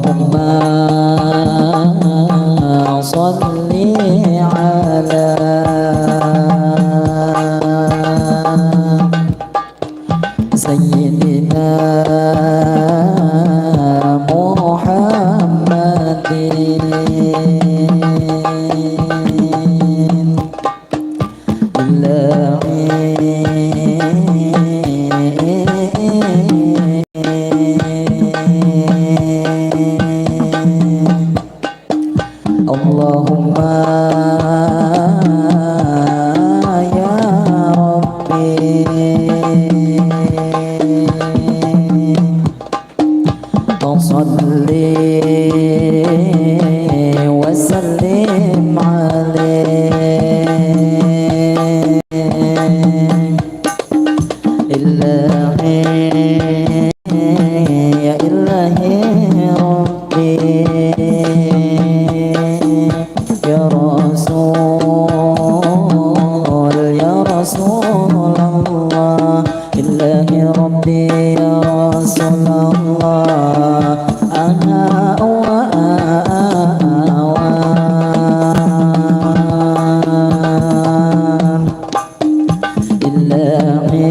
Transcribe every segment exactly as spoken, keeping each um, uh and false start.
اللهم صل على سيدنا محمد. اللهم يا ربي فصل وسلم عليه. إلهي يا إلهي ربي يا رسول يا رسول الله. إلهي ربي يا رسول الله أنا وأوان. إلهي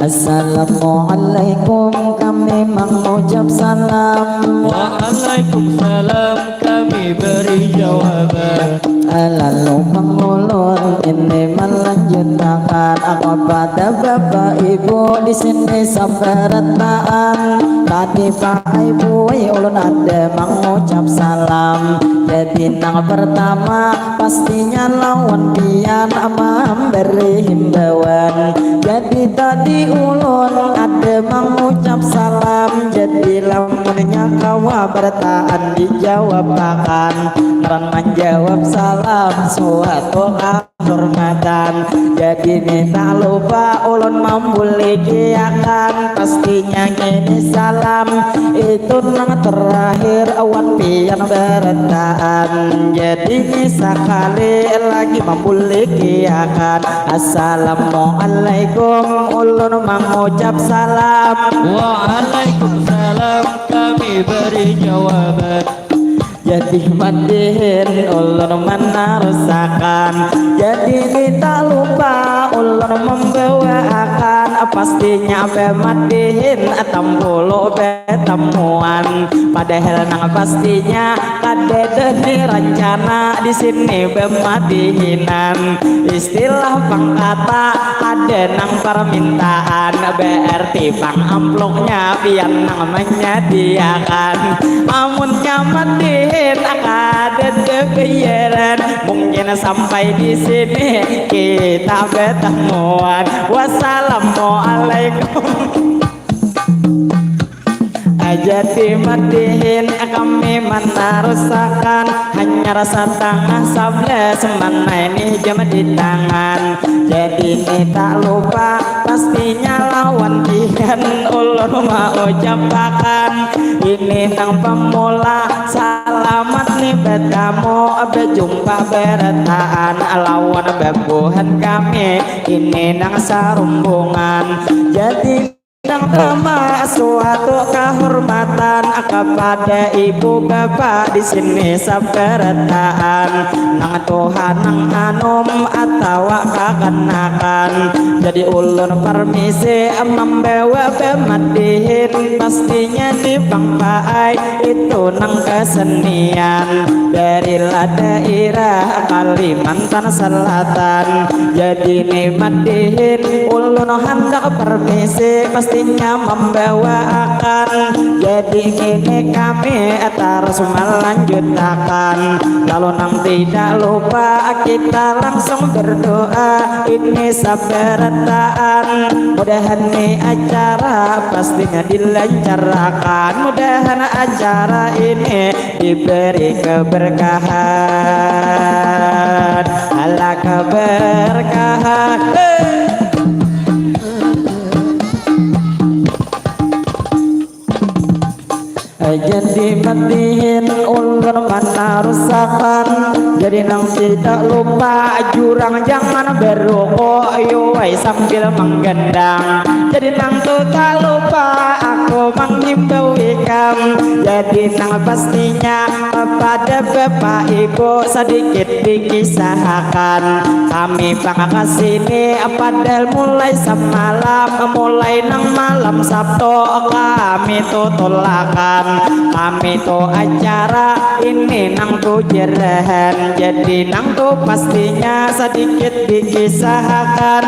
Assalamualaikum, kami mangucap salam. Waalaikumsalam, kami beri jawaban. Lalu pang ulun ini melanjutakan kepada bapak ibu di sini sabarataan. Tadi pak ibu ulun ada mangucap salam. Jadi nang pertama pastinya lawan pian memberi himbauan. Jadi tadi ulun ada mangucap salam. Jadi lamunnya kawa barataan dijawabakan, lawan manjawab salam suatu kahormatan. Jadi ni tak lupa ulun mambulikiakan, pastinya ngini salam itu nang terakhir awan pian barataan. Jadi ni sakali lagi mambulikiakan, Assalamualaikum, ulun mangucap salam. Waalaikumsalam, kami beri jawaban. Jadi madihin ulun manarusakan. Jadi ni tak lupa ulun membawaakan, pastinya bemadihin tampulu betamuan. Padahal nang pastinya kadada ni rancana di sini bemadihinan. Istilah pang kata ada nang permintaan, berarti pang amplopnya pian nang menyediakan. Amunnya madihin kada ada bayaran, mungkin sampai di sini kita betamuan. Wassalamualaikum. Jadi madihin kami manarusakan, hanyar satangah sabelas mana ini jam di tangan. Jadi ni tak lupa pastinya lawan pian ulun maucapakan, ini nang pemula salamat ni betamu, bejumpa berataan lawan bebuhan kami ini nang sarumbungan. Jadi nang pertama suatu kahormatan kepada ibu bapa di sini sabarataan, nang tuha nang anum atawa kakanakan. Jadi ulun permisi membawa bemadihin, pastinya ni pang paai itu nang kesenian dari daerah Kalimantan Selatan. Jadi ni madihin ulun handak permisi, pastinya membawaakan. Jadi ini kami terus melanjutakan. Lalu nang tidak lupa kita langsung berdoa ini sabarataan. Mudahan ni acara pastinya dilancarkan. Mudahan acara ini diberi keberkahan. Alah keberkahan. Hey. Jadi madihin ulun manarusakan. Jadi nang Tak lupa jurang jangan berukuk, yuwai sambil menggendang. Jadi nang tu tak lupa aku menghimbau ikam. Jadi nang pastinya pada bapak ibu sedikit dikisahakan. Kami pang kesini padahal mulai semalam, mulai nang malam Sabtu kami tu tulakan. Kami tu acara ini nang tu jerahan. Jadi nang tu pastinya sedikit dikisahakan.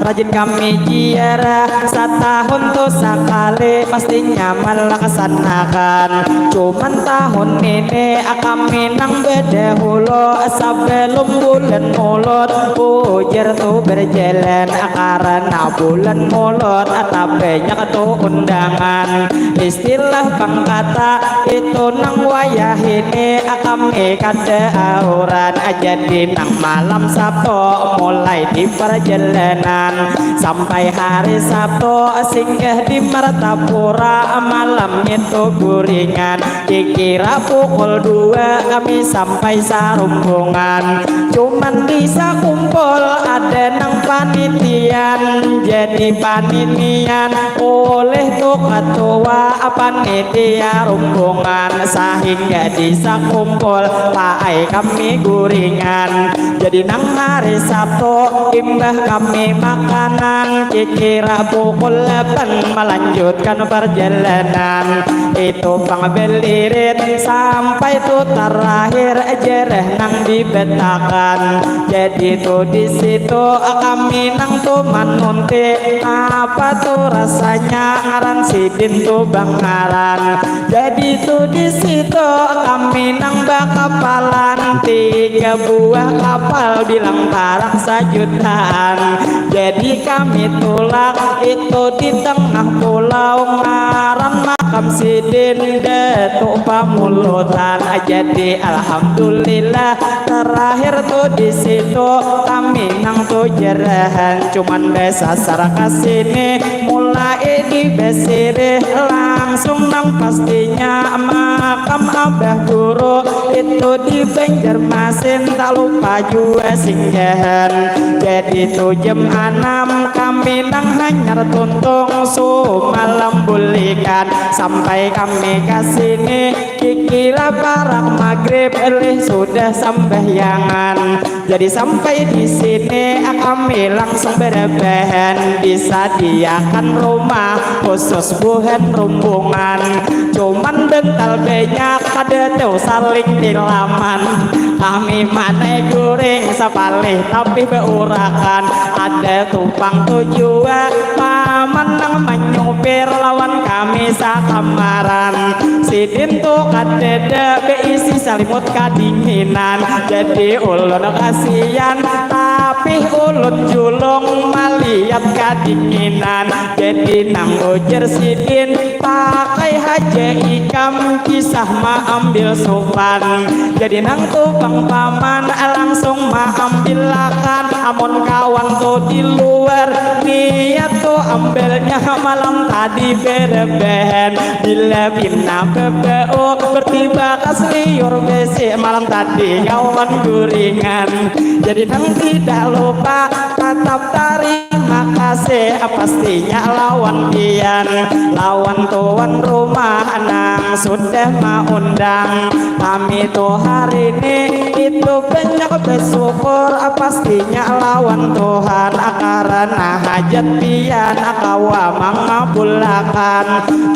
Rajin kami ziarah satahun tu sakali, pastinya melaksanakan. Cuman tahun ini kami nang bedahulu, sebelum bulan Mulud ujar tu berjalan, karena bulan Mulud tak banyak tu undangan. Istilah pang kata itu nang wayah ini kami kada auran. Jadi nang malam Sabtu mulai di perjalanan sampai hari Sabtu singgah di Martapura. Malam itu guringan, kikira pukul dua kami sampai sarumbungan. Cuman di sakumpul ada nang panitian. Jadi panitian oleh tu ketua panitia rumbungan, sahingga di sakumpul paai kami guringan. Jadi nang hari Sabtu imbah kami makanan, kikira pukul delapan melanjutkan perjalanan. Itu pang belirit sampai tu terakhir jereh nang dibetakan. Jadi tu di situ kami nang tu manunti apa tu rasanya ngaran sidin tu bangaran. Jadi tu di situ kami nang bakapalan tiga buah kapal bilang parak sajutaan. Jadi kami tulak itu di tengah pulau ngaran makam sidin Datu Pamulutan. Jadi alhamdulillah terakhir tu di situ kami nang tu jerahan cuman besasar ke sini mulai di Besirih langsung nang pastinya makam Abah Guru itu di Banjarmasin tak lupa jua singgahan. Jadi tu jam anam kami nang hanyar tuntung sumalam bulikan sampai kami ke sini kikira parak magrib lih sudah sambahyangan. Jadi sampai di sini kami langsung berebahan disadiakan rumah khusus buhan rumbungan. Cuman bental banyak kada tahu saling tilaman. Kami manai guring sapalih tapi beurakan ada tupang tu jua paman nang manyupir lawan kami sakamaran. Sidin tu kadada beisi salimut kadinginan. Jadi ulun kasian tapi ulun julung malihat kadinginan. Jadi nang ujar sidin pakai haja ikam kisah maambil supan. Jadi nang tu pang paman langsung maambilakan amun kawan tu di luar niat tu ambilnya malam tadi berebahan. Bila pina bebeu bertibakas liur besi malam tadi kawan guringan. Jadi nang tidak lupa tatap tarima kasih pastinya lawan pian lawan tuan rumah nang sudah maundang kami tu hari ini. Itu banyak bersyukur pastinya lawan Tuhan karena hajat pian kawa mangabulakan.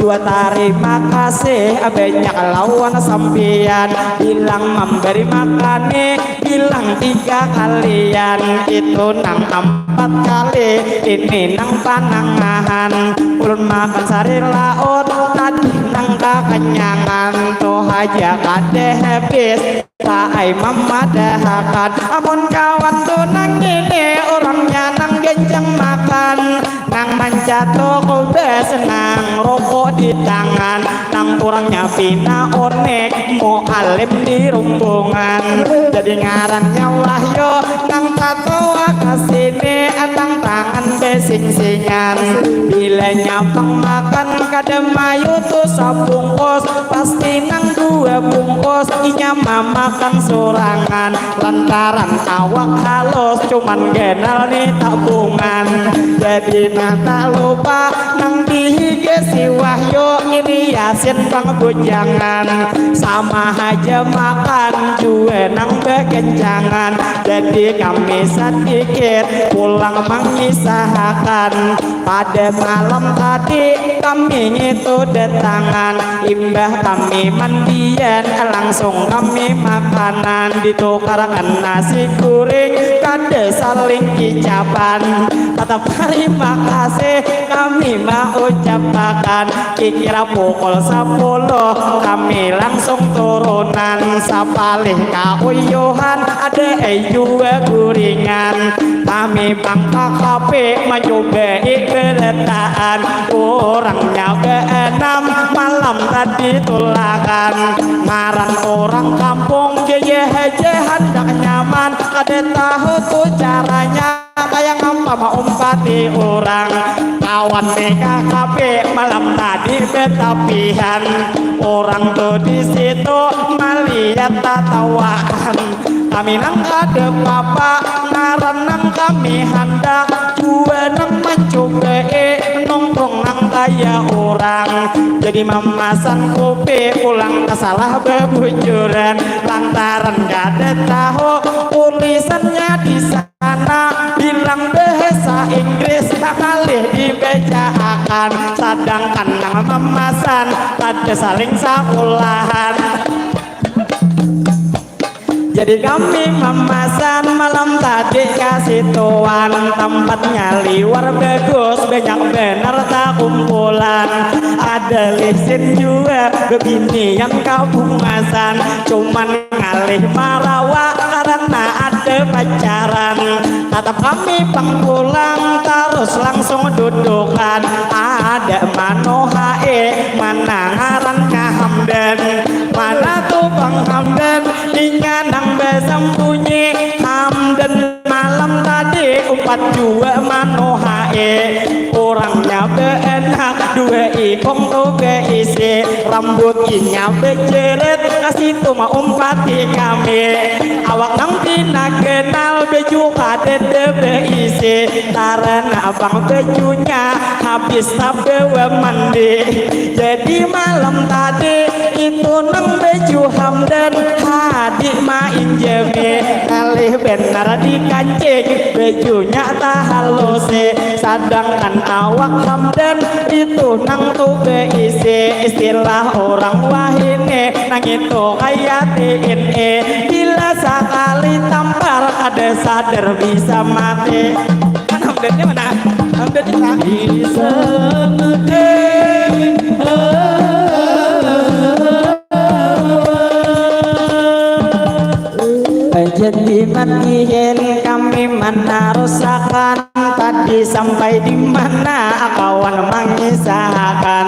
Dua tarima kasih banyak lawan sampian bilang memberi makani bilang tiga kalian itu nang empat kali ini nang panangahan ulun makan sari laut tadi nang kakenyangan tu haja kada habis. Paai mamadahakan amun kawan tu nang ini urangnya nang ganjang makan nang mancatuk ubas nang rokok di tangan nang urangnya pina onek mualim di rumbungan jadi ngarannya wahyo nang tatawa kasini tang tangan bes singsingan. Bila nyapang makan kada mayu tu sabungkus, pasti nang dua bungkus inya mamakan surangan. Lantaran awak halus cuman ganal ni tabungan. Jadi nah tak lupa nang dihiga si Wahyu ini Yasin pang bujangan. Sama haja makan jua nang bakencangan. Jadi kami sadikit pulang mangisahakan. Pada malam tadi kami ngitu datangan. Imbah kami mandian langsung kami makanan. Ditukarkan nasi guring kada saling kicapan. Tatap tarima kasih kami maucapakan. Kikira pukul sapuluh kami langsung turunan. Sapalih kauyuhan ada ai jua guringan. Kami pang K K P mancubai barataan. Urangnya baanam malam tadi tulakan. Ngaran urang kampung gaya haja handak nyaman. Kada tahu tu caranya kaya ngapa maumpati urang. Kawan K K P malam tadi batapihan. Urang tu di situ malihat tatawaan. Kami nang kada papa ngaran nang kami handak jua nang mancubai nongkrong nang kaya urang. Jadi mamasan kupi pulang tasalah babujuran lantaran kada tahu tulisannya di sana bilang bahasa Inggris tak kalih dibacaakan, sadangkan nang mamasan kada saling saulahan. Jadi kami mamasan malam tadi ka situan, tampatnya liwar bagus, banyak banar takumpulan. Ada lisin jua bebinian kabungasan, cuman ngalih marawa karena ada pacaran. Tatap kami pang pulang tarus langsung dudukan. Ada Mano Hae, mana ngarannya Hamdan. Mana tu Bang Hamdan, inya nang basambunyi. Hamdan malam tadi umpat jua Mano Hae. Urangnya baanak dua ikung tu baisi. Rambut inya bajeret ka situ maumpati kami. Awak nang pina ganal baju kadada baisi. Karena abang bajunya habis tabawa mandi. Jadi malam tadi itu nang baju Hamdan hadik mainjami. Ngalih banar dikancing bajunya tahalusi. Sadangkan awak Hamdan itu nang tu baisi. Istilah orang wahini nang itu kaya D N A. Bila sakali tampar kada sadar bisa mati. Mana Hamdannya mana? Hamdannya mana? Bisa mati. Jadi matihin kami manarusakan tadi sampai di mana kawan mangisahakan.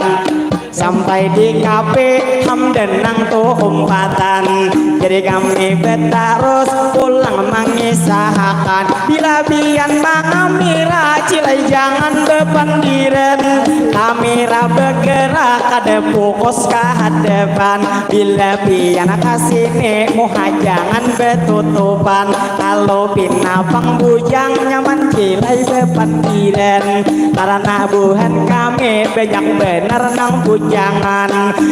Sampai di kafe Hamdan nang tu umpatan. Jadi kami betarus pulang mangisahakan. Bila pian mangamira cilai jangan bepandiran. Kamira bergerak kada fokus ke hadapan. Bila pian kasini muha jangan betutupan. Kalau pina pang bujang nyaman cilai bepandiran. Karena buhan kami banyak benar nang bujangan.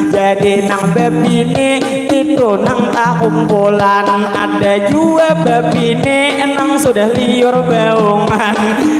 Jadi nang bebini itu nang takumpulan. Ada jua bebini nang sudah liur baungan.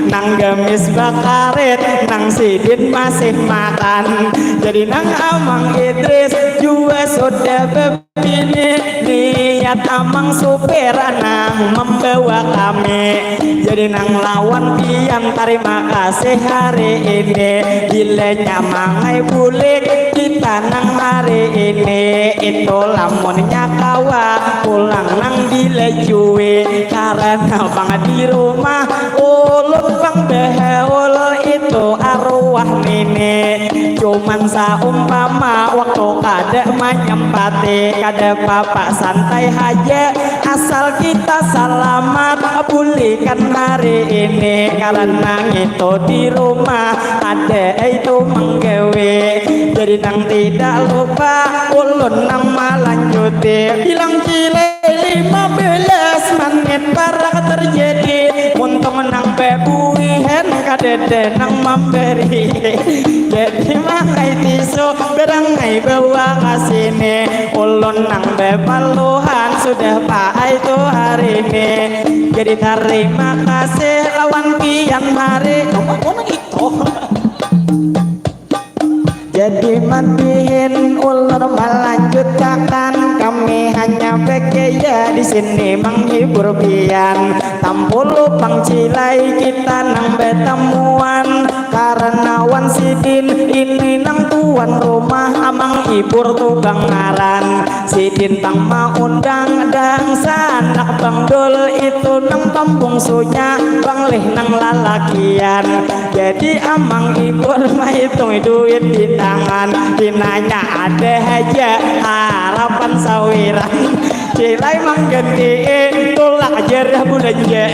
Nang gamis bakarit, nang sidin masih makan. Jadi nang Amang Idris jua sudah bebini. Niat Amang supir nang membawa kami. Jadi nang lawan pian tarima kasih hari ini. Bila nyamangai bulik kita nang hari ini. Itu lamunnya kawa pulang nang dilajui. Karena bang di rumah ulun bang behaul itu arwah nini. Cuman saumpama waktu kada manyempati, kada papa santai haja, asal kita salamat, bulikan hari ini. Karena ngitu di rumah ada itu menggawe, jadi nang tidak lupa ulun nang malanjuti. Bilang cilai lima belas menit parak terjadi, muntung nang bebuihan kadada nang memberi. Jadi mangai tisu, berangai bawa ka sini. Ulun nang bepaluhan sudah paai tu hari ini. Jadi tarima kasih lawan pian mari. Kamu nang itu. Jadi matihin ulun melanjutkan, kami hanya bekerja di sini menghibur pian. Tampulu pangcilai kita nang betemuan, karena wan sidin ini nang tuan rumah, amang ibur tu bangaran. Sidin pang maundang dangsanak bangdul itu nang pambungsunya, banglih nang lalakian. Jadi amang ibur mahitung duit di tangan, pinanya ada haja harapan sawiran. Cilai mangganti tulak jarah bulanja.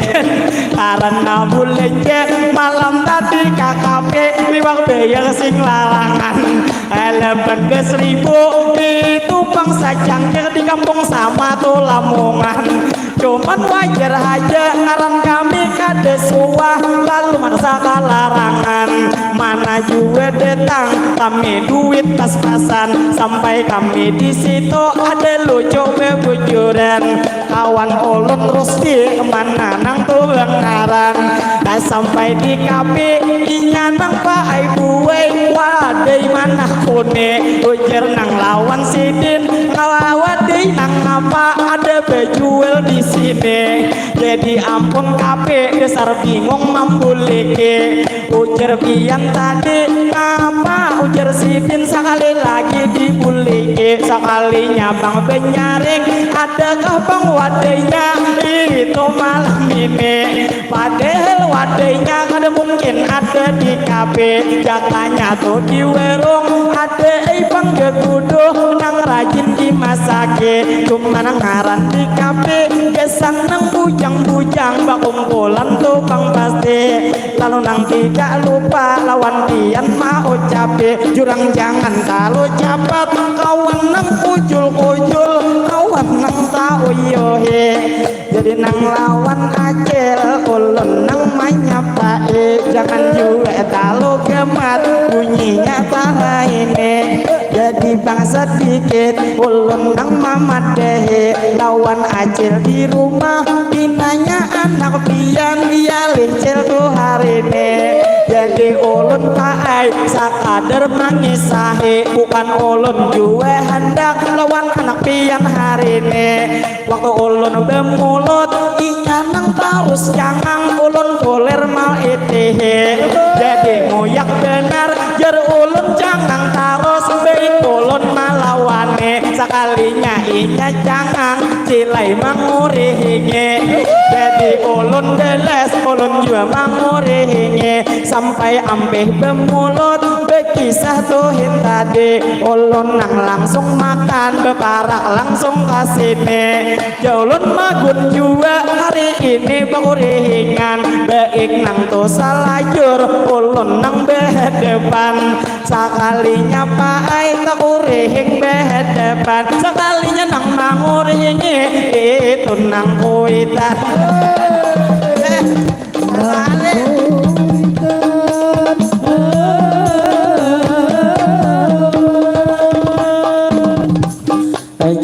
Karena bulanja malam tadi K K P liwak bayar sing larangan. Delapan belas ribu itu pang sacangkir di kampung sama tu Lamongan. Cuman wajar haja ngaran kami kada suah lalu merasa kalarangan. Mana jua datang kami duit pas-pasan, sampai kami di situ ada lucu bebujuran. Kawan ulun Rusdi mana nang tu bangaran. Dah sampai di kafe, inya nang paai buai, wadai mana kune, ujar nang lawan sidin, wadai nang apa ada bejual di sini. Jadi ampun kafe, dasar bingung mambuliki. Ujar pian tadi napa, ujar sidin, sakali lagi dibuliki. Sakalinya pang benyaring, adakah pang wadainya itu malam ini? Padahal wadainya kada mungkin ada di kafe, jakanya tu di warung ada ai pang gaguduh nang rajin dimasaki. Cuma nang ngaran di kafe gasan nang bujang-bujang bakumpulan tu pang pasti. Lalu nang tidak lupa lawan pian maucapi, jurang jangan talu capat, kawan nang kujul-kujul, kawan nang tauyuhi. Jadi nang lawan acil ulun nang manyapai, jangan jua talu gamat bunyinya tara ini. Jadi bang sadikit ulun nang mamadahi lawan acil di rumah, pinanya anak pian dialih cil tu hari ini. Jadi ulun paai sakadar mangisahi, bukan ulun jua handak lawan anak pian hari ini. Waktu ulun bemulut, inya nang tarus cangang, ulun kulir maitihi. Jadi muyak benar, jar ulun cangang tarus, baik ulun malawani. Sakalinya inya cangang, cilai mangurihingi. Jadi ulun beles, ulun jua mangurihingi. Sampai ampih bemulut, bekisah tuhin tadi. Ulun nang langsung makan, beparak langsung ka sini. Jaulun magun jua hari ini bakurihingan, baik nang tu salajur, ulun nang bahadapan. Sakalinya paai kakurihing bahadapan, sakalinya nang mangurihingi itu nang kuitan. Eh, salih.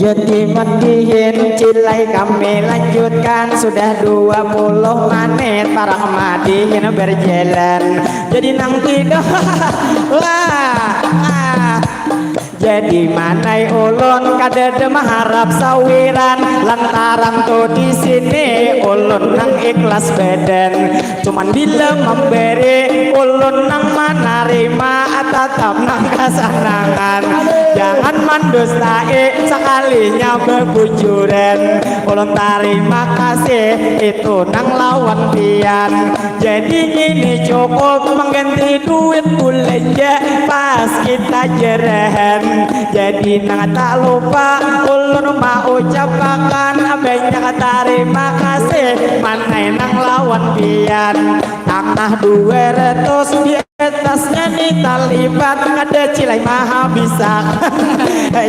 Jadi madihin cilai kami lanjutkan, sudah dua puluh menit parang madihin berjalan. Jadi nang tidak lah, ah, Jadi manai ulun kadada maharap sawiran, lantaran tu di sini ulun nang ikhlas badan. Cuman bila memberi ulun nang manarima, tatap nang kasanangan. Jangan mandustai sakalinya bebujuran. Ulun tarima kasih itu nang lawan pian. Jadi ngini cukup mengganti duit belanja pas kita jerahan. Jadi nang tak lupa ulun mau ucapakan banyak tarima kasih manai nang lawan pian. Tangah dua ratus di atasnya ni talibat ada cilai maha bisak.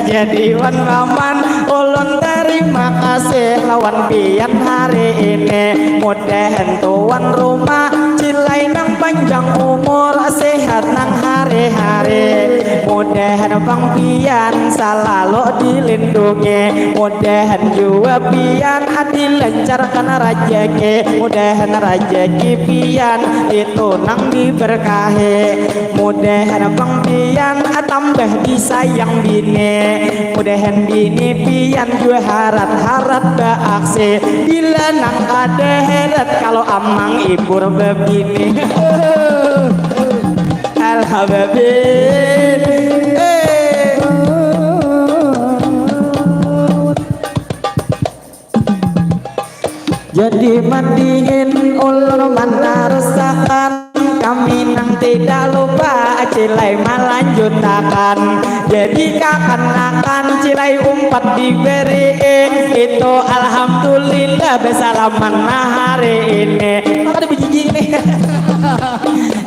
Jadi wan paman ulun tarima kasih lawan pian hari ini. Mudahan tuan rumah cilai nang panjang umur, sehat nang hari-hari. Mudahan pang pian salalu dilindungi. Mudahan jua pian dilancarkan rajaki. Mudahan rajaki pian itu nang diberkahi. Mudahan pang pian tambah disayang bini. Mudahan bini pian jua harat-harat baaksi. Bila nang kada heret kalau amang ibur babini. Alhababin. Eh. Jadi mandihin ulun manarusakan, kami nang tidak lupa cilai malanjutakan. Jadi kakanakan cilai umpat diberi itu alhamdulillah besalaman hari ini. Maka ada bejijik nih.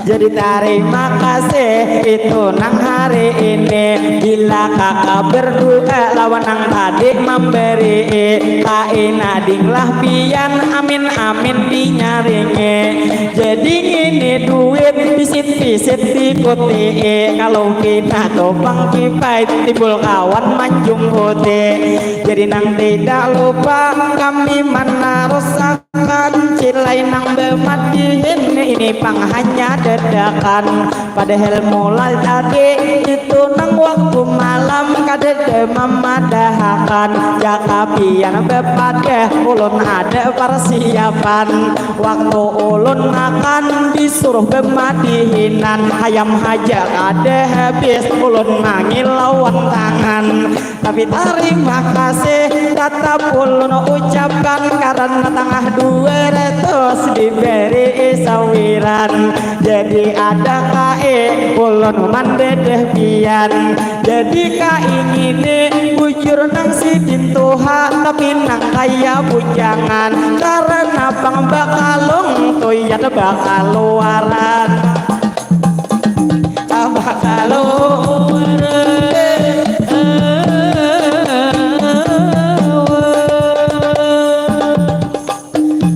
Jadi tarima kasih itu nang hari ini. Bila kakak berdua lawan nang tadi memberi, kaina dinglah pian amin-amin dinyaringi. Jadi ngini duit pisit-pisit dikutii. Kalau pina topang kipai timbul kawan manjumputi. Jadi nang tidak lupa kami manarusakan cilai nang bematihin ini pang hanya dadakan. Padahal mulai tadi itu nang waktu malam kadada mamadahakan. Jaka pian bepadah ulun ada persiapan. Waktu ulun makan disuruh bemadihinan, hayam haja kada habis ulun mangilawan tangan. Tapi tarima kasih tatap ulun ucapkan karena tangah dua ratus diberi sawiran. Jadi ada kae ulun mandedeh pian. Jadi kaingini bujur nang sidin tuha tapi nang kaya bujangan karena pang bakalung tuyat bakaluaran. Bakalung.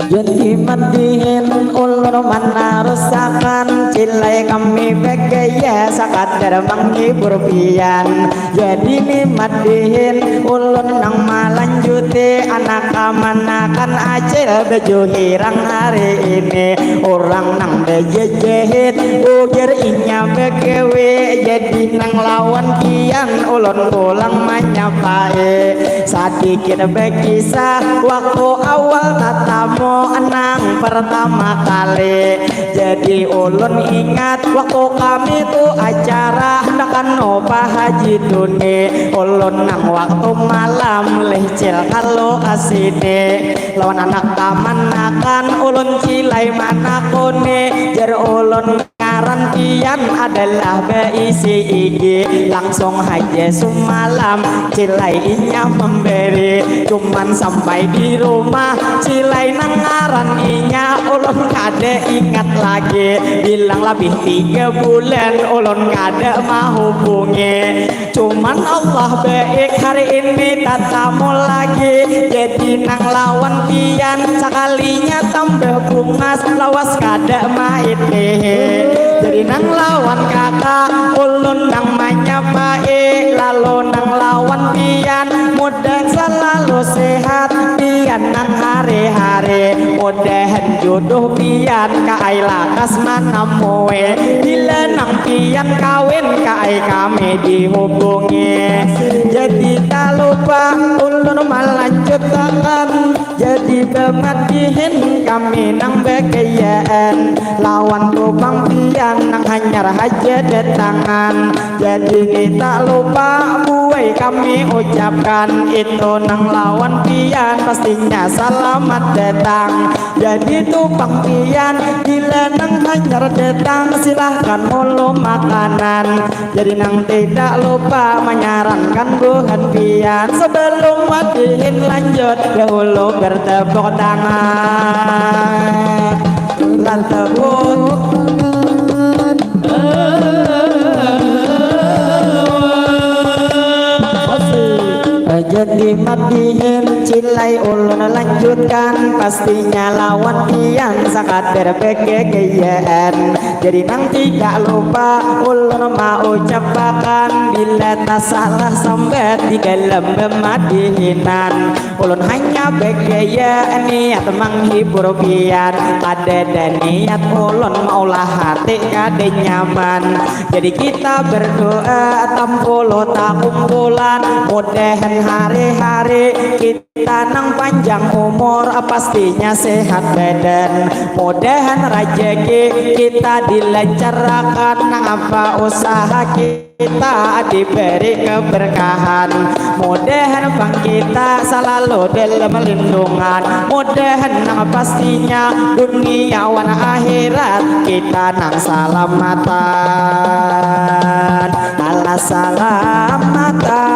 Jadi madihin ulun manarusakan cilai kami begaya sakadar menghibur pian. Jadi ni madihin ulun nang malanjuti anak kamanakan acil baju hirang hari ini. Orang nang bejejehit ujar inya bekewe. Jadi nang lawan pian ulun pulang manyapai. Sadikit bekisah waktu awal tatamu nang pertama kali. Jadi ulun ingat waktu kami tu acara handakan upah haji tuni. Ulun nang waktu malam lihcil kalu kasini lawan anak kamanakan ulun cilai manakuni. Jar ulun ngaran pian adalah baisi igi. Langsung haja sumalam cilai inya memberi. Cuman sampai di rumah cilai nang ngaran inya ulun kada ingat lagi. Bilang labih tiga bulan ulun kada mahubungi. Cuman Allah baik hari ini tatamu lagi. Jadi nang lawan pian sakalinya tambah bungas lawas kada maitihi. Jadi nang lawan kakak ulun nang manyapai lalu nang lawan pian mudah selalu sehat pian nang hari-hari mudahan Jodoh pian kaai lakas manamui, bila nang pian kawin kaai kami dihubungi. Jadi tak lupa ulun malanjutakan, jadi bamadihin kami nang bagayaan, lawan tupang pian nang hanyar haja datangan. Jadi ni tak lupa buai kami ucapkan, itu nang lawan pian pastinya salamat datang. Jadi tupang pian bila nang hanyar datang, silahkan mulu makanan. Jadi nang tidak lupa manyarankan buhan pian, sebelum madihin lanjut dahulu bertepuk tangan. Bertepuk tangan. Jadi madihin cilai ulun lanjutkan, pastinya lawan pian sakadar bagagayaan. Jadi nang tidak lupa ulun maucapakan, bila tasalah sambat di dalam bamadihinan, ulun hanya bagaya niat manghibur pian, kadada niat ulun maulah hati kada nyaman. Jadi kita berdoa tampulu takumpulan, mudahan hari-hari kita nang panjang umur, pastinya sehat badan, mudahan rajaki kita dilancarakan, nang apa usaha kita diberi keberkahan, mudahan pang kita salalu dalam lindungan, mudahan nang pastinya dunia wan akhirat kita nang salamatan, alah salamatan.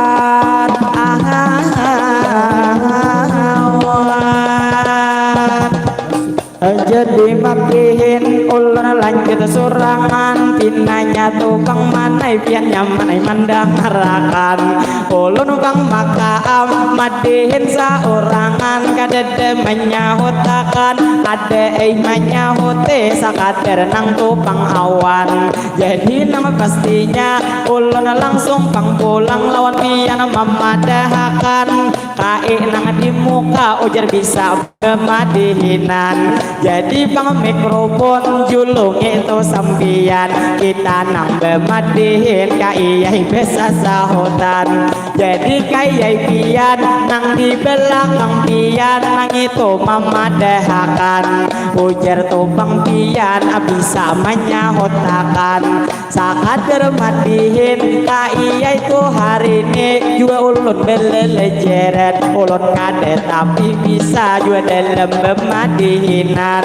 Jadi madihin ulun lanjut surangan, pinanya tu pang manai pian nyaman ai mandangarakan. Ulun pang makaam madihin saurangan, kadada manyahutakan, ada ai manyahuti sakadar nang tu pang awan. Jadi nang pastinya ulun langsung pang pulang lawan pian mamadahakan, kaai nang di muka ujar bisa madihinan. Jadi pang mikrofon julungi tu sampian, kita nang bamadihin kaiyai besasahutan. Jadi kaiyai pian nang di belakang pian nang itu mamadahakan, ujar tu pang pian bisa manyahutakan. Sakadar madihin kaiyai tu hari ni jua ulun belelejeran, ulun kada tapi bisa jua dalam bamadihinan.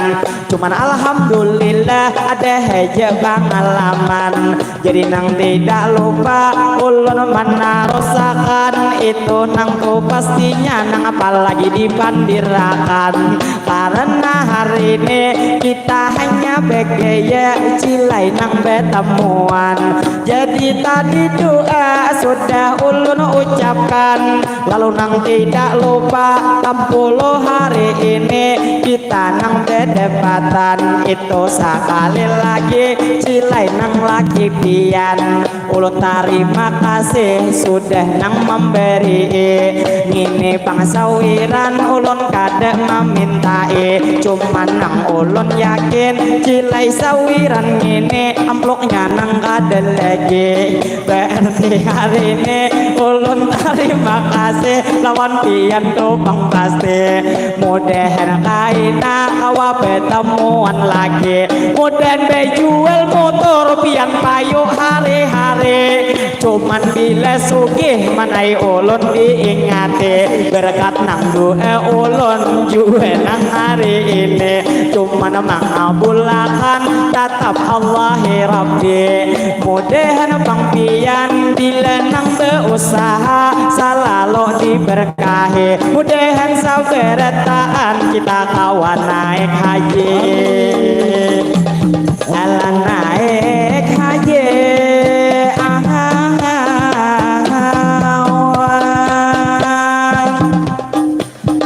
Cuman alhamdulillah ada haja pangalaman. Jadi nang tidak lupa ulun manarusakan, itu nang tu pastinya nang apalagi dipandirakan. Karena hari ni kita hanya bagaya cilai nang batamuan. Jadi tadi doa sudah ulun ucapkan, lalu nang tidak lupa tampulu hari ini kita nang badapatan. Itu sakali lagi cilai nang laki pian. Ulun tarima kasih sudah nang mambarii. Ngini pang sawiran ulun kada mamintai. Cuman nang ulun yakin cilai sawiran ngini amplopnya nang kada lagi. Berarti hari ini ulun tarima kasih lawan pian tu pang pasti. Mudahan kaina kawa batamuan lagi. Mudahan bajual motor pian payu hari-hari. Cuman bila sugih manai ulun diingati, berkat nang doa ulun jua nang hari ini. Cuman mangabulakan tatap Allahi Rabbi. Mudahan pang pian bila nang beusaha salalu diberkahi. Mudahan sabarataan kita kawa naik haji. Jalan naik haji.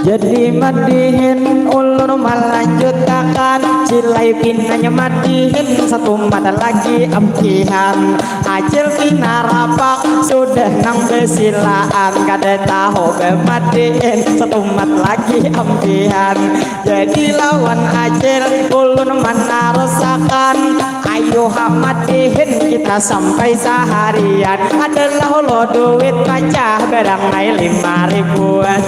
Jadi madihin ulun malanjutakan Bilai pinanya madihin satumat lagi ampihan. Acil pina rapak sudah nang besilaan, kada tahu bemadihin satumat lagi ampihan. Jadi lawan acil ulun manarusakan, ayo ha madihin kita sampai saharian. Adalah lo duit pacah barang nai lima ribuan.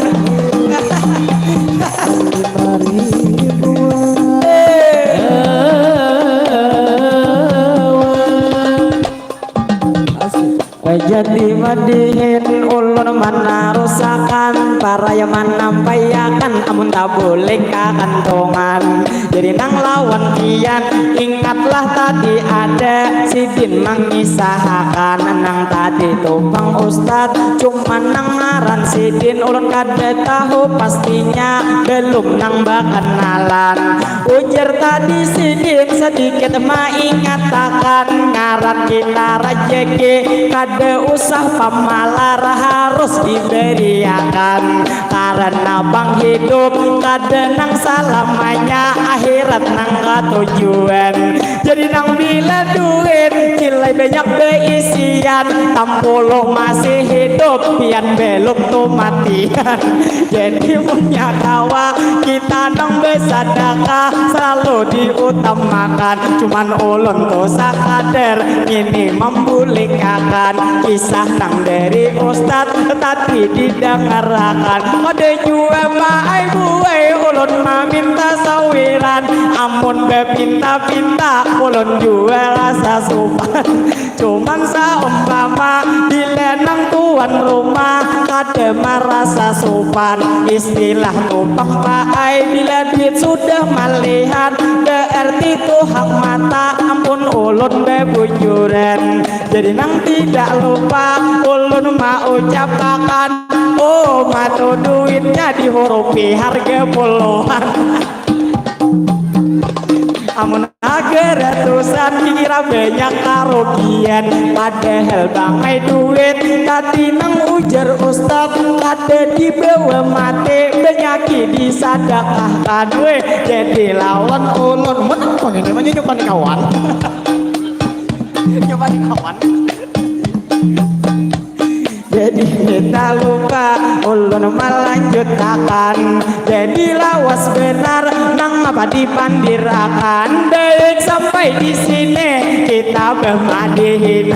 Jadi madihin ulun manarusakan, paraya manampaiakan amun tabulik kakantungan. Jadi nang lawan pian, ingatlah tadi ada sidin mangisahakan nang tadi tu pang ustad, cuman nang ngaran sidin ulun kada tahu pastinya, belum nang bakenalan. Ujar tadi sidin sedikit maingatakan ngaran kita rajeki kada usah pamalar harus diberiakan karena bang hidup kada nang salamanya akhirat nang katujuan. Jadi nang bila duit cilai banyak beisian tampuluh masih hidup pian belum tu matian. Jadi punya kawa kita nang bersadakah selalu diutamakan. Cuman ulun tu sakadar ini membulikakan kisah nang dari ustad tadi didangarakan. Ada jua maai buai ulun maminta sawiran. Amun bepinta-pinta ulun jua rasa supan. Cuman saumpama bila nang tuan rumah kada marasa supan, istilah tu pang paai bila duit sudah malihat, berarti tu hak mata ampun ulun bebujuran. Jadi nang tidak lupa ulun maucapakan, oh matu duitnya dihurupi harga puluhan. Amun harga ratusan dikira banyak karugian, padahal bangai duit tadi nang ujar ustad kada dibawa mati, banyaki disadakahkan. Weh, jadi lawan ulun mun apa ini mah nyupan kawan. Nyupan kawan. Jadi kita lupa ulun melanjutakan. Jadi lawas benar nang apa dipandirakan. Baik sampai di sini kita bermadihin.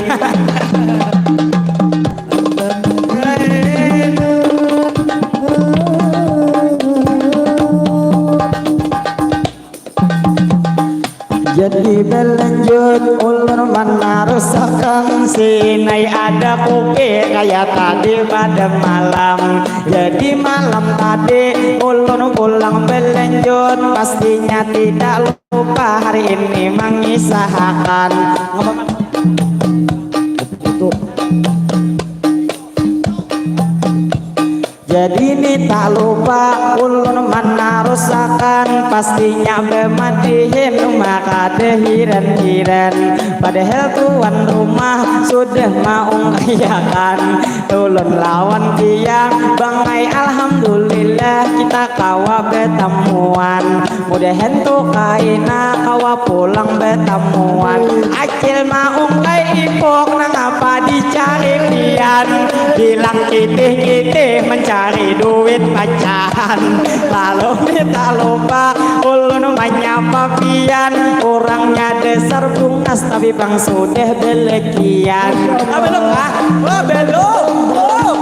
Jadi belanjut ulun manarusakan sinai ada kupi kaya tadi pada malam. Jadi malam tadi ulun pulang belanjut pastinya tidak lupa hari ini mengisahakan. Jadi ni tak lupa ulun manarusakan pastinya bemadihin maka dehiran-hiran padahal tuan rumah sudah maungkayakan ulun lawan tiang bangai alhamdulillah kita kawa betamuan. Mudahan tu kaina kawa pulang betamuan. Acil maung kai ipuk nangapa dicari pian. Bilang kitih-kitih mencari duit pacahan. Lalu minta lupa ulun menyapa pian. Kurangnya dasar bungas tapi bang sudah belekian. Ah, belum kah? Oh, belum. Oh.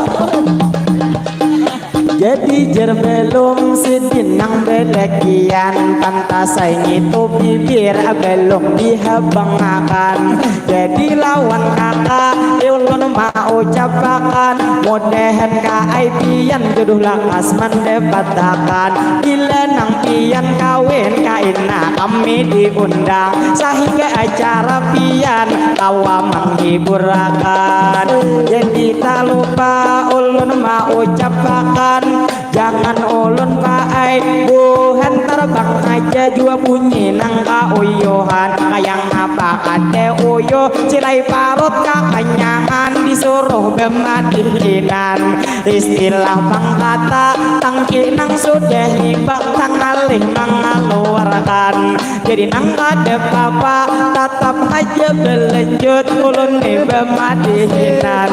Jadi jer belum sidin nang belekian pantas ai ngitu bibir belum dihabangakan. Jadi lawan kaka ulun maucapakan mudahan ka ai pian jodoh lakas mandapatakan. Bila nang pian kawin kaina kami diundang sahingga acara pian kawa menghiburakan. Jadi tak lupa ulun maucapakan jangan ulun paai buhan terbang aja jua bunyi nang kauyuhan, kayang apa kade uyuh, cilai parut kakanyangan, disuruh bemadihinan. Istilah pangkata tangki nang sudah hibak, tangalih mangaluarkan. Jadi nang kada papa, tatap haja balanjut, ulun ni bamadihinan.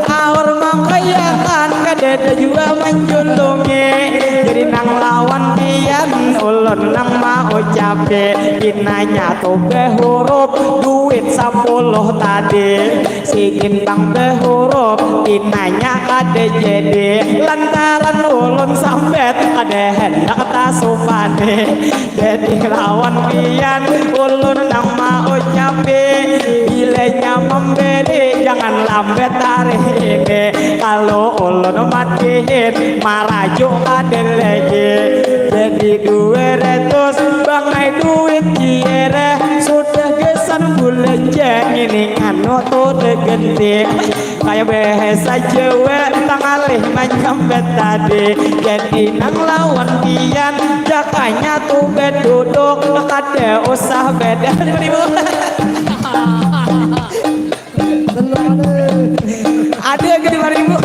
Aur mangkayakan, kadada jua manjulungi. Jadi nang lawan pian, ulun nang maucapi. Pinanya tu bahurup duit sapuluh tadi. Sidin pang bahurup, pinanya kada jadi. Lantaran ulun sambat, kada handak tasupani. Jadi lawan pian ulun nang maucapi, bilanya mamberi jangan lambat hari ini. Kalau ulun matihin marajuk kada lagi. Jadi dua ratus bangai duit kiara, sudah gasan bulanja ini nganu tu diganti. Kaya bahasa Jawa, tangalih manyambat tadi. Jadi nang lawan pian, jakanya tu baduduk, kada usah beda. Lima ribu. Ada ke lima ribu?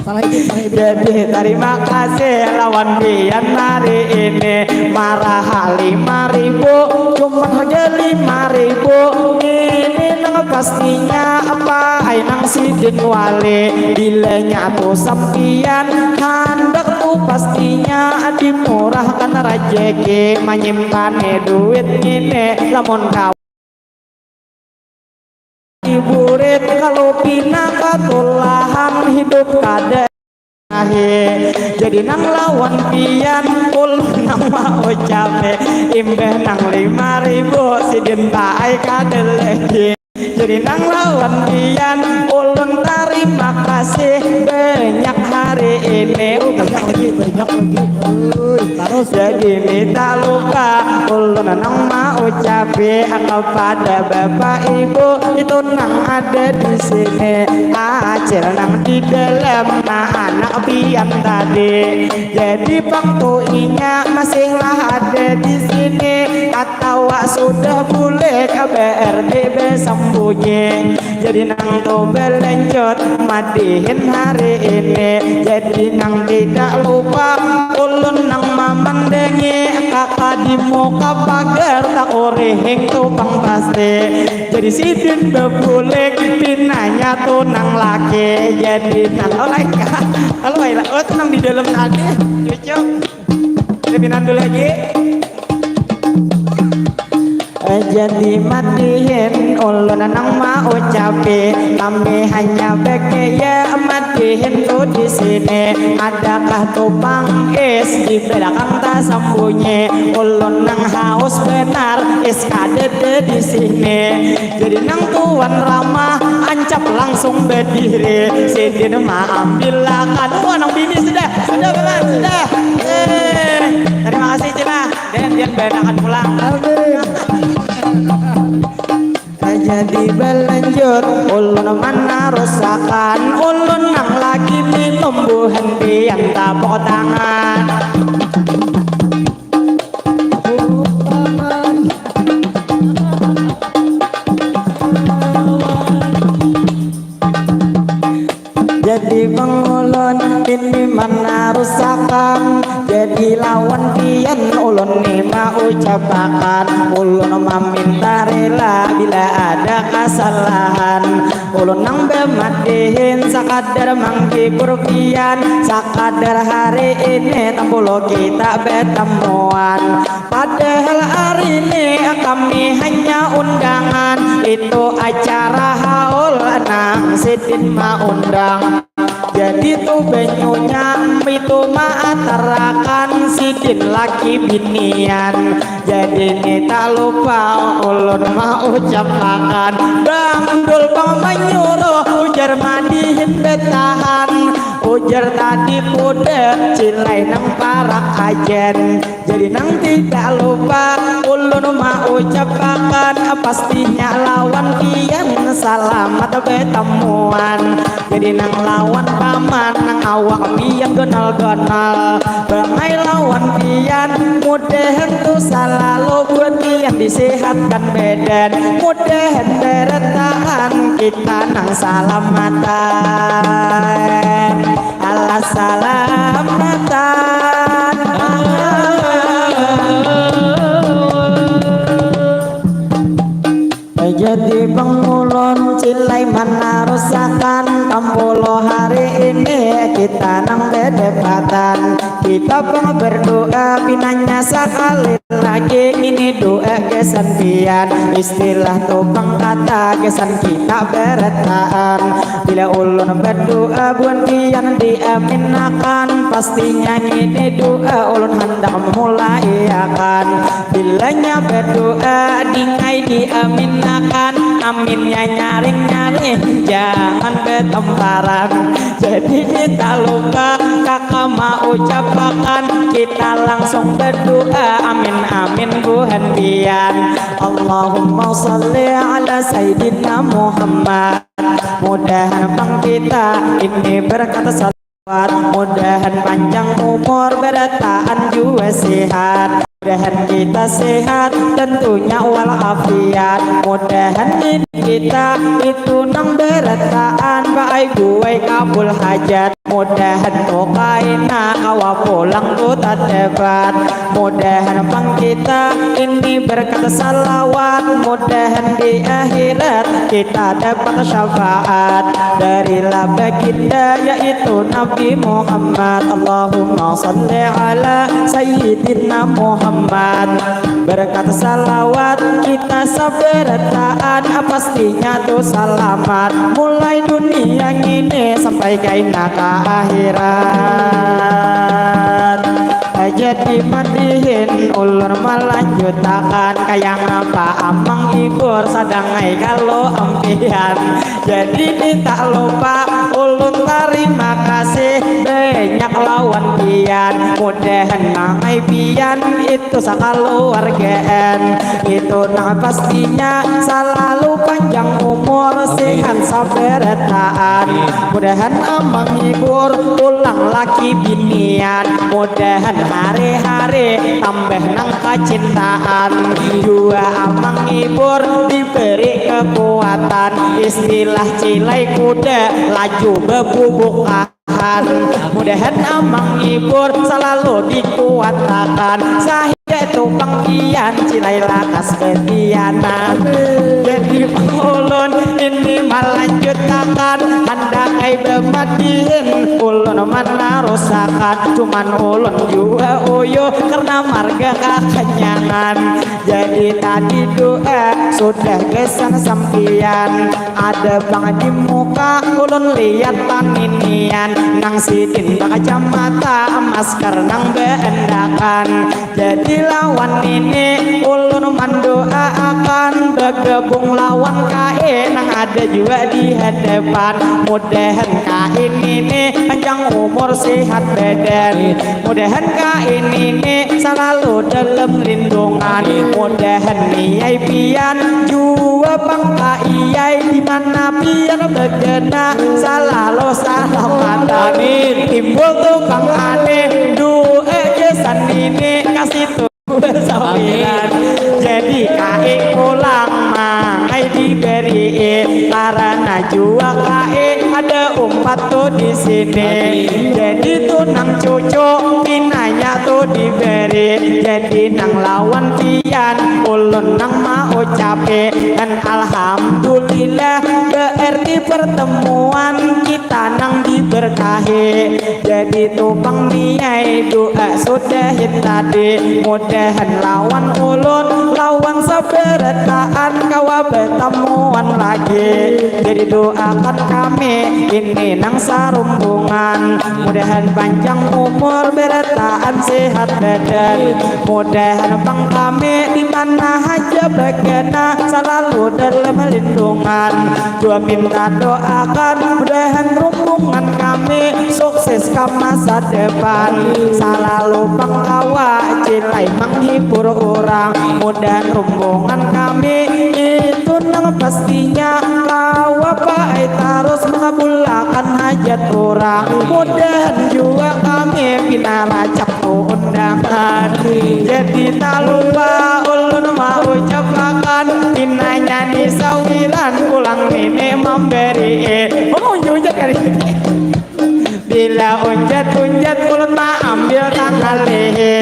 Salah itu, salah itu. Jadi tarima kasih lawan pian hari ini, maraha lima ribu, cuma harga lima ribu. Ini nang pastinya apa ai nang sidin wali, bilanya tu sampian handak tu pastinya dimurahkan rajeki, manyimpani duit ngini lamun kawa. Iburit kalau pina katulahan hidup kada ahi. Jadi nang lawan pian ulun nang maucapi, imbah nang lima ribu sidin paai kada lagi. Jadi nang lawan pian ulun tarima kasih banyak hari ini. Oh, banyak lagi, banyak lagi. Ui, terus. Jadi minta lupa ulun nang maucapi kepada bapak ibu itu nang ada di sini, acil nang di dalam, nah anak pian tadi. Jadi pang tu inya masihlah ada di sini atawa sudah bulik B R B B sembunyi. Jadi nang tu balanjut madihin hari ini. Jadi nang tidak lupa ulun nang mamandangi kaka di muka pagar, takurihing tu pang pasti. Jadi sidin babulik pinanya tu nang laki. Jadi nang, oh lain kah? Kalau lain lah. Oh tu nang di dalam tadi. Cucuk. Ada pinandu lagi. Jadi madihin ulun nang maucapi, kami hanya bagaya madihin tu di sini. Adakah tu pang is di belakang tasambunyi? Ulun nang haus benar, is kadada di sini. Jadi nang tuan ramah ancap langsung berdiri. Sidin maambilakan, wah nang bini sudah, sudah benar, sudah. Eh, terima kasih Cina. Dan dia bedakan pulang. Amin. Jadi balanjut ulun manarusakan, ulun nang lagi minum buhan pian tapuk tangan. Jadi pang ulun ini manarusakan, jadi lawan pian ulun ni maucapakan, ulun maminta rela bila ada kasalahan. Ulun nang bamadihin sakadar manghibur pian, sakadar hari ini tampulu kita batamuan. Padahal hari ini kami hanya undangan, itu acara haul nang sidin maundang. Jadi tu banyunya itu maatarakan sidin laki binian. Jadi ni tak lupa ulun maucapakan, Bang Dul pang manyuruh ujar madihin betahan. Ujar tadi kuda cilai nang parak ajen. Jadi nang tidak lupa ulun maucapakan pastinya lawan pian salamat betemuan. Jadi nang lawan paman nang awak pian gonal-gonal. Bangai lawan pian mudahan tu salalu buat pian disehatkan badan. Mudahan berataan kita nang salamatan. Alah salamatan. Jadi pengulun cilai manarusakan kampuluh hari ini kita nang bedepatan. Kita pang berdoa pinanya sekali lagi ini doa kesan pian. Istilah tu pang kata kesan kita berataan. Bila ulun berdoa buan pian diaminakan, pastinya ini doa ulun hendak memulaiakan. Bilanya berdoa dingai diaminakan, aminnya nyaring-nyaring jangan bertemparan. Jadi kita lupa kaka mau ucapakan, kita langsung berdoa amin amin buhan pian. Allahumma salli ala sayyidina Muhammad. Mudahan pang kita ini berkata salawat. Mudahan panjang umur berataan jua sehat. Mudahan kita sehat tentunya walafiat. Mudahan ini kita itu nang berataan baai buai kabul hajat. Mudahan tu kaina kawa pulang tu tadebat. Mudahan pang kita ini berkat salawat. Mudahan di akhirat kita dapat syafaat dari lah baginda yaitu Nabi Muhammad. Allahumma salli ala sayyidina Muhammad. Berkat salawat kita sabarataan pastinya tu salamat mulai dunia ngini sampai kaina ka akhirat. Jadi madihin ulun malanjutakan kaya ngapa amang ibur sadangai kalo ampihan. Jadi ni tak lupa ulun tarima kasih banyak lawan pian. Mudahan mangai pian itu sakaluargaan. Itu nang pastinya salalu panjang umur sehat sabarataan. Mudahan amang ibur pulang laki binian. Mudahan hari-hari tambah nang kacintaan. Dua amang ibur diberi kekuatan. Istilah cilai kuda laju bebubukan. Mudahan amang ibur salalu dikuatakan. Sahingga tu pang pian cilai lakas batianan. Jadi ulun ini malanjutakan handak ai bamadihin ulun manarusakan. Cuman ulun jua uyuh karena marga kakanyangan. Jadi tadi doa sudah gasan sampian. Ada pang di muka ulun lihat paninian nang sidin bakacamata masker nang beendakan. Jadi lawan ini ulun mandoaakan bagabung lawan kae nang ada jua di hadapan. Mudahan kain ini panjang umur sehat badan. Mudahan kain ini salalu dalam lindungan. Mudahan niai pian jua pang kaiyai di mana pian bagana salalu salamatan. Amin. Timbul tukang aneh doa gasan ini kasih tu. Sawiran. Jadi kaik pulang mangai diberi karena jua kaik ada umpat tu di sini. Jadi tunang cucu pinanya tu diberi. Jadi nang lawan pian ulun nang mau cape dan alhamdulillah berarti pertemuan kita nang diberkahi. Jadi tu pang niai doa sudahin tadi. Mudahan lawan ulun lawan Lawan sabarataan kawa batamuan lagi. Jadi doakan kami ini nang sarumbungan, mudahan panjang umur, barataan sehat badan. Mudahan pang kami di mana haja bakena salalu dalam lindungan. Jua minta doakan mudahan rumbungan kami sukses ka masa depan. Salalu pang kawa cilai manghibur urang. Mudahan rumbungan kami itu nang pastinya kawa baik tarus mangabulakan hajat urang. Mudahan jua kami pina racak undangan. Jadi talupa ulun maucapakan pinanya ni sawiran pulang nini mambari. Mau unjat kali. Bila unjat-unjat ulun maambil tangalihi.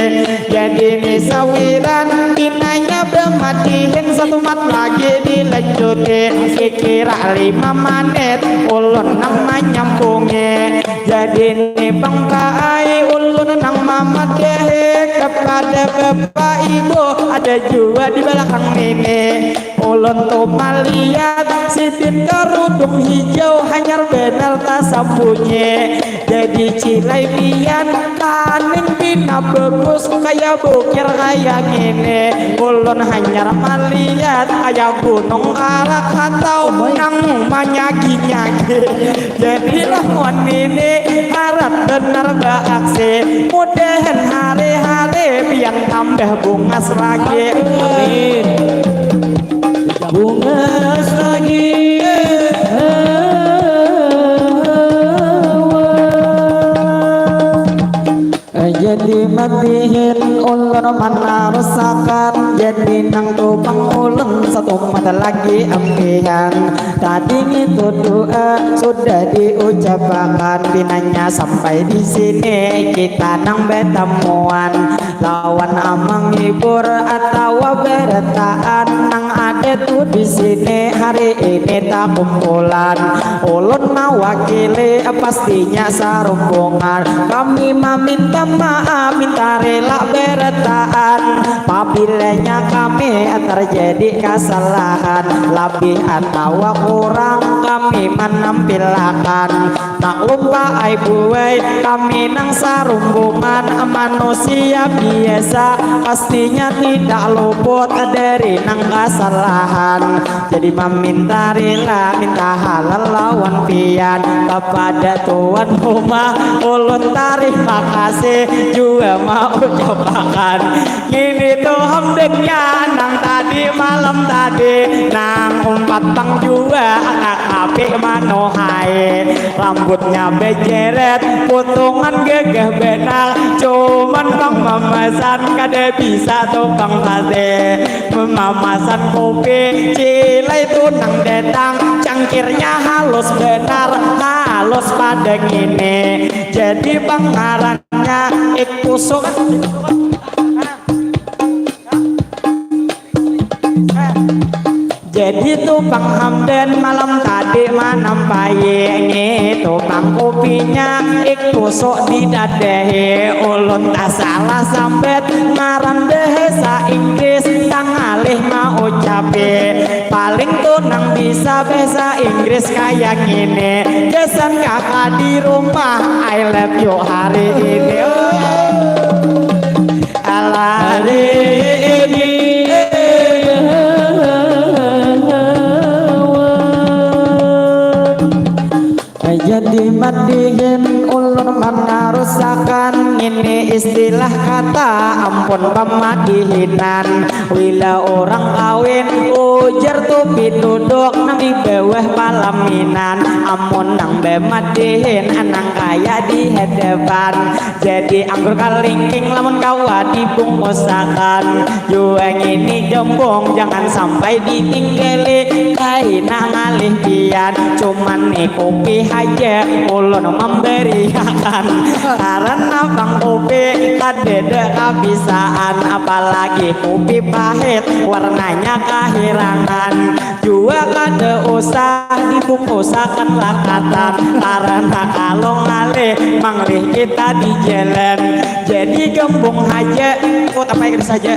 Jadi ni sawiran pinanya bamadihin satumat lagi dilanjuti. Kikira lima manit ulun nang manyambungi. Jadi ni pang baai ulun nang mamadahi kapada bapak ibu ada jua di balakang nini. Ulun tu malihat sidin karudung hijau hanyar banar tasambunyi. Jadi cilai pian kaning pina bagus kaya bukir kaya ngini. Ulun hanyar malihat kaya gunung Krakatau nang manyagi-nyagi. Jadi lawan ini harat banar baaksi. Mudahan hari-hari pian tambah bungas lagi. Amin. Bungas lagi. Jadi matihin ulun manarusakan. Jadi nang tu pang ulun satumat lagi ampihan. Tadi ngitu doa sudah diucapakan, pinanya sampai di sini kita nang batamuan lawan amang ibur atawa barataan nang ada tu di sini hari ini takumpulan. Ulun mawakili pastinya sarumbungan. Kami maminta maaf, minta rila barataan. Pabilanya kami terjadi kesalahan, labih atawa kurang kami menampilakan. Maklum pa ai buai, kami nang sarumbungan manusia biasa, pastinya tidak luput dari nang kesalahan. Jadi maminta rila, minta halal lawan pian. Kepada tuan rumah ulun tarima kasih jua maucapakan. Ngini tu hamdannya nang tadi malam tadi, nang umpat pang jua kakapik manuhai. Rambutnya bejeret, putungan gagah banar, cuman pang mamasan kada bisa tu pang pasti. Mamasan kopi, cilai tu nang datang, cangkirnya halus banar, halus pada ngini. Jadi pang ngarannya ik pusuk. Jadi tu pang hamdan malam tadi manampai ngitu pang kopinya ik pusuk didadahi ulun tasalah sambat ngaran bahasa Inggris tangalih maucapi paling tu nang bisa bahasa Inggris kaya ngini gasan kakak di rumah I love you hari ini. Oh. Hari ini jadi madihin ulun manarusakan ini istilah kata ampun pamadihinan wila orang kawin ujar tu pinuduk nang di bawah palaminan amun nang bamadihin anang kaya di hadapan. Jadi anggur kalingking lamun kawa dibungkusakan. Jua ngini jombong jangan sampai ditinggali. Kaina ngalih pian, cuman ni kupi haja ulun mambariakan. Karana pang kupi kadada kabisa Apalagi kupi pahit warnanya kahirangan. Jua kada usah dibungkusakan lakatan, karena kalau ngalih manglih kita di jalan. Jadi gembung haja, oh tapai kada saja.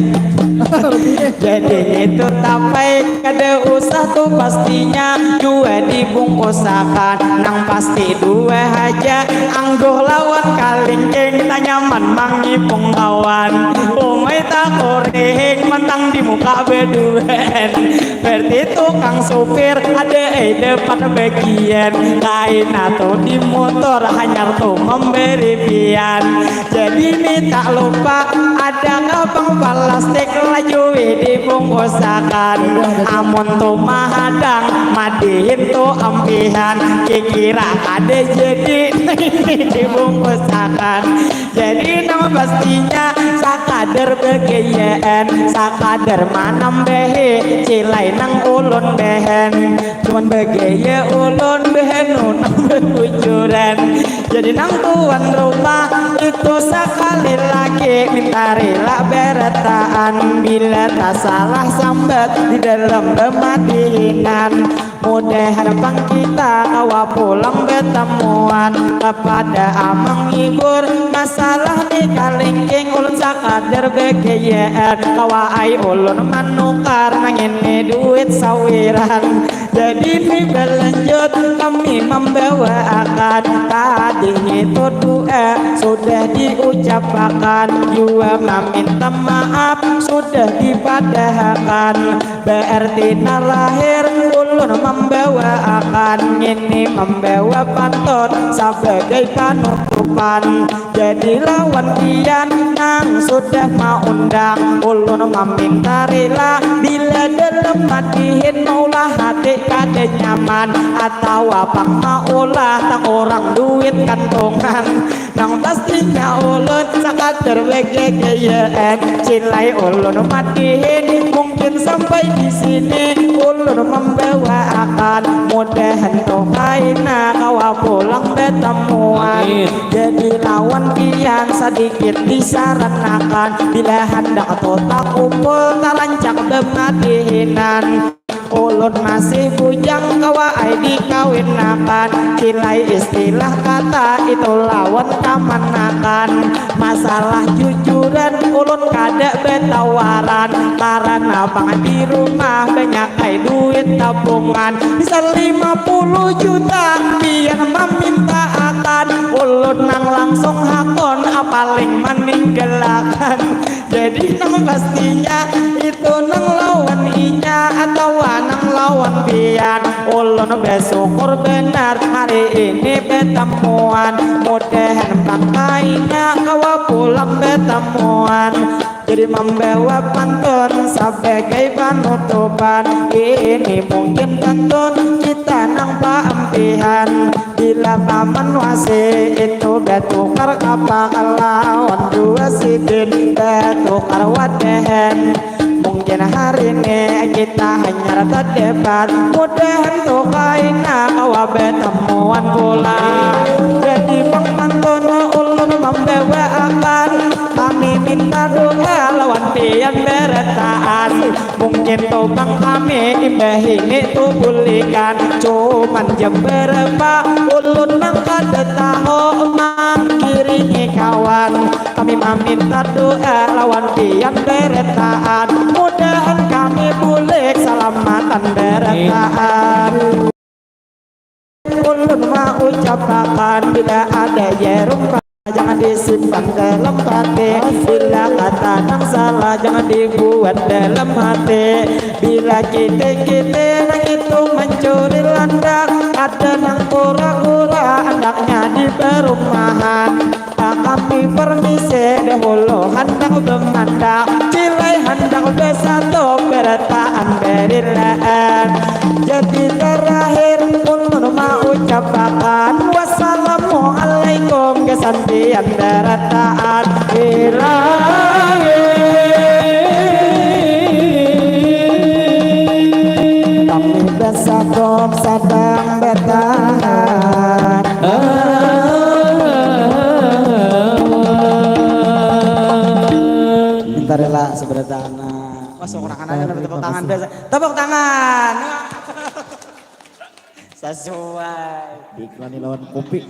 Jadi itu tapai kada usah tu pastinya, jua dibungkusakan nang pasti dua haja, anggur lawan kalingking, tanyaman mangipung kawan. Umai takurihing mantang di muka beduan. Berarti tukang supir ada ai dapat bagian, kaina tu di motor hanyar tu memberi pian. Jadi ni tak lupa ada kapang plastik, lajui dibungkusakan. Amun tu mahadang madihin tu ampihan, kikira kada jadi dibungkusakan. Jadi nang pastinya sakadar bagayaan, sakadar manambahi cilai nang ulun behen. Cuman bagaya ulun behen nang babujuran. Jadi nang tuan rumah itu sakali lagi minta rila berataan, bila tasalah sambat di dalam bemadihinan. Mudahan pang kita kawa pulang betamuan, kapada amang ibur masalah ni kalingking, ulun sakadar bagayaan, kawa ai ulun manukar nang ini duit sawiran. Jadi ni balanjut kami mambawaakan, tadi ngitu doa sudah diucapakan, jua maminta maaf sudah dipadahakan. Berarti nah lahir ulun mambawaakan, ngini mambawa pantun sabagai panutupan. Jadi lawan pian nang sudah maundang, ulun maminta rila bila dalam madihin maulah hati kada nyaman, atawa pang maulah takurang duit kantungan. Nang pastinya ulun sakadar bagagayaan, cilai ulun madihin mungkin sampai di sini ulun mambawaakan, mudahan tu kaina kawa pulang betamuan. Amin. Jadi lawan pian sadikit disaranakan, bila handak tu takumpul tarancak bamadihinan. Ulun masih bujang kawa ai dikawinakan, cilai istilah kata itu lawan kamanakan. Masalah jujuran ulun kada batawaran, karana pang di rumah banyak ai duit tabungan. Misal lima puluh juta pian mamintaakan, ulun nang langsung hakon apaling maninggalakan. Jadi nang pastinya itu nang lawan inya atawa nang lawan pian. Ulun basyukur banar hari ini batamuan, mudahan pang kaina kawa pulang batamuan. Jadi mambawa pantun sabagai panutupan, ini mungkin pantun kita nang paampihan. Bila paman wasi itu batukar kapakal lawan dua sidin, batukar wadahan. Mungkin hari ini kita hanyar tadebat, mudahan tu kaina kawa batamuan pulang. Jadi pang pantun ulun mambawaakan, kami minta doa lawan pian barataan. Mungkin tu pang kami imbah ini tu bulikan, cuman jam barapa ulun nang kada tahu mangkiringi kawan. Kami maminta doa lawan pian barataan, mudahan kami bulik salamatan barataan. Ulun maucapakan bila ada jarum pa-, jangan disimpan dalam hati. Bila kata nang salah jangan dibuat dalam hati. Bila kita-kita nang itu mancuri landak, ada nang pura-pura andaknya di perumahan. Kami permisi dahulu handak bamandak, cilai handak basatu barataan barilaan. Jadi terakhir ulun maucapakan wassalamualaikum gasan pian barataan. Ilahi. Kami basatu sadang batahan. Tarela sebelah tanah. Wah, seorang anak ada tepuk tangan biasa. Tepuk tangan. Sesuai. Diiklani lawan kopi.